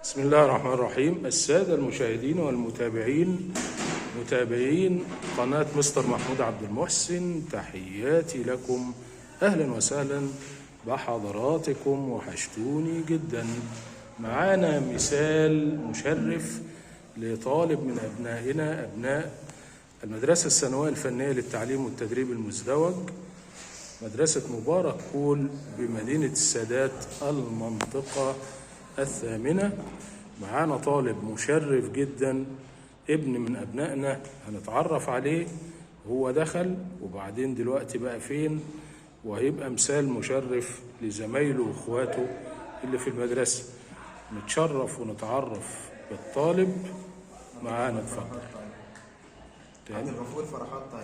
بسم الله الرحمن الرحيم. السادة المشاهدين والمتابعين، متابعين قناة مستر محمود عبد المحسن، تحياتي لكم، أهلا وسهلا بحضراتكم، وحشتوني جدا. معانا مثال مشرف لطالب من أبنائنا، أبناء المدرسة الثانوية الفنية للتعليم والتدريب المزدوج، مدرسة مبارك كول بمدينة السادات المنطقة الثامنة. معانا طالب مشرف جدا، ابن من أبنائنا، هنتعرف عليه. هو دخل وبعدين دلوقتي بقى فين، وهيبقى مثال مشرف لزمايله واخواته اللي في المدرسة. نتشرف ونتعرف بالطالب معانا، اتفضل. عبد الغفور فرحات. طيب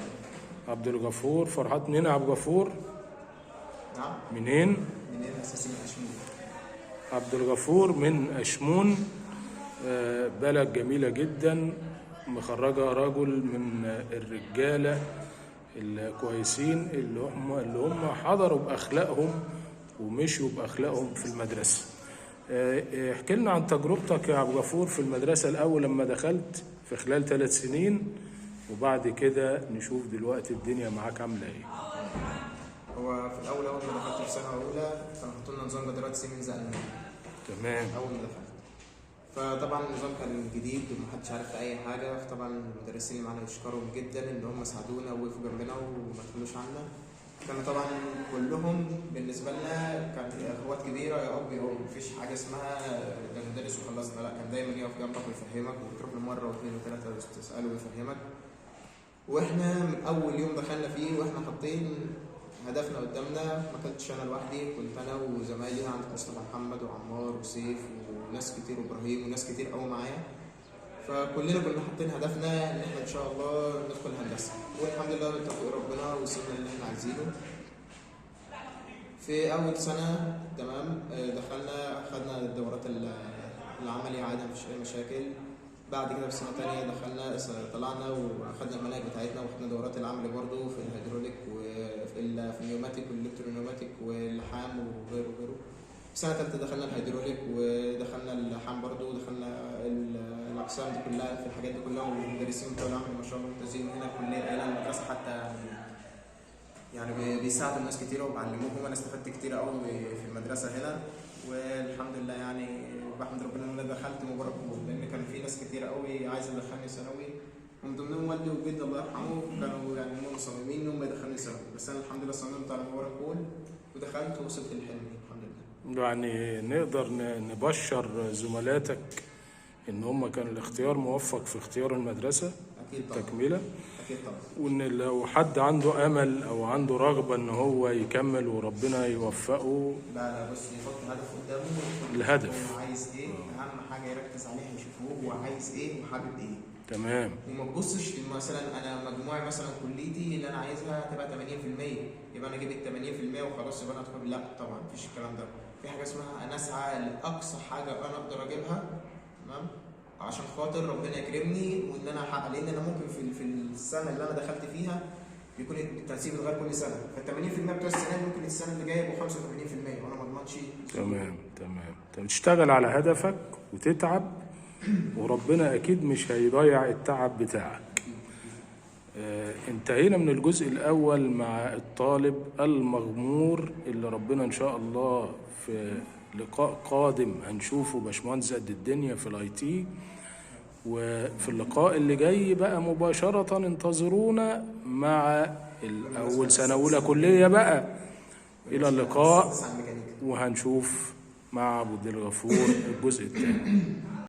عبد الغفور فرحات. منين يا عبد الغفور؟ نعم، منين؟ منين؟ اساسي من اشمون. عبد الغفور من أشمون، بلد جميلة جدا، مخرجة رجل من الرجالة الكويسين اللي هم حضروا بأخلاقهم ومشوا بأخلاقهم في المدرسة. احكي لنا عن تجربتك يا عبد الغفور في المدرسة الأول لما دخلت في خلال 3 سنين، وبعد كده نشوف دلوقتي الدنيا معاك عاملة ايه. هو في الاول، اول ما دخلت في سنة اولى، كانوا حاطين لنا نظام جدارات سيمنز الماني. اول ما دخلت، فطبعا النظام كان جديد ومحدش عارف اي حاجه، فطبعا المدرسين اللي معانا نشكرهم جدا ان هم ساعدونا ووقفوا جنبنا وما تخلوش عنا. كانوا طبعا كلهم بالنسبة لنا كان اخوات كبيره، يا اب يا ام، مفيش حاجة اسمها ده مدرس وخلصنا، لا، كان دايما يقف جنبك ويفهمك، وتروح له مرة واثنين وثلاثة تساله ويفهمك. واحنا من اول يوم دخلنا فيه واحنا حاطين هدفنا قدامنا. ما كنتش انا لوحدي، كنت انا وزمايلي، عندك مصطفى محمد وعمار وسيف وناس كتير وابراهيم وناس كتير قوي معايا. فكلنا كنا حاطين هدفنا ان احنا ان شاء الله ندخل هندسه، والحمد لله بتوفيق ربنا وصلنا اللي احنا عايزينه. في اول سنه، تمام، دخلنا خدنا الدورات العملي عادي، مفيش اي مشاكل. بعد كده في سنة تانية دخلنا، طلعنا واخدنا المناهج بتاعتنا واخدنا دورات العملي برضو في الهيدروليك وفي في ال pneumatic وال electro-pneumatic واللحام وغيره وغيره. في سنة تالتة دخلنا الهيدروليك ودخلنا اللحام برضو، ودخلنا الاقسام دي كلها في الحاجات دي كلها. والمدرسين بتوع العمل ما شاء الله ممتازين هنا، الكليه، هنا المدرسة حتى، يعني بيساعدوا الناس كتير وبيعلموهم. انا استفدت كتير قوي في المدرسة هنا والحمد لله، يعني بحمد ربنا ان انا دخلت مبارك كول، لان كان في ناس كتير قوي عايزه تدخلني ثانوي، ومن ضمنهم والدي وجدي الله يرحمه، كانوا يعني هم مصممين ان هم يدخلوني ثانوي، بس انا الحمد لله صممت على مبارك كول ودخلت ووصلت لحلمي الحمد لله. يعني نقدر نبشر زملاتك ان هم كان الاختيار موفق في اختيار المدرسة؟ اكيد طبعا. تكملة. اكيد طبعا. وان لو حد عنده امل او عنده رغبة ان هو يكمل وربنا يوفقه. لا لا، بص، يحط هدف قدامه ويحط الهدف. هو عايز ايه، اهم حاجة يركز عليها، يشوف هو عايز ايه وحابب ايه. وما تبصش مثلا انا مجموعي مثلا كليتي اللي انا عايزها تبقى 80%، يبقى انا اجيب ال 80% وخلاص يبقى انا ادخل. لا طبعا، مفيش الكلام ده. في حاجة اسمها انا اسعى لاقصى حاجة انا اقدر اجيبها، تمام، عشان خاطر ربنا يكرمني وان انا احقق، لان انا ممكن في السنة اللي انا دخلت فيها يكون التنسيب اتغير كل سنه، فال 80% بتوع السنة دي ممكن السنة اللي جاية يبقوا 85% وانا ما اضمنش. تمام، تشتغل على هدفك وتتعب، وربنا اكيد مش هيضيع التعب بتاعك. انتهينا من الجزء الاول مع الطالب المغمور اللي ربنا ان شاء الله في لقاء قادم هنشوفه باشمهندس قد الدنيا في ال IT. وفي اللقاء اللي جاي بقى مباشرة انتظرونا مع الأول سنة أولى كلية بقى. إلى اللقاء. بس على الميكانيكا. وهنشوف مع عبد الغفور الجزء الثاني.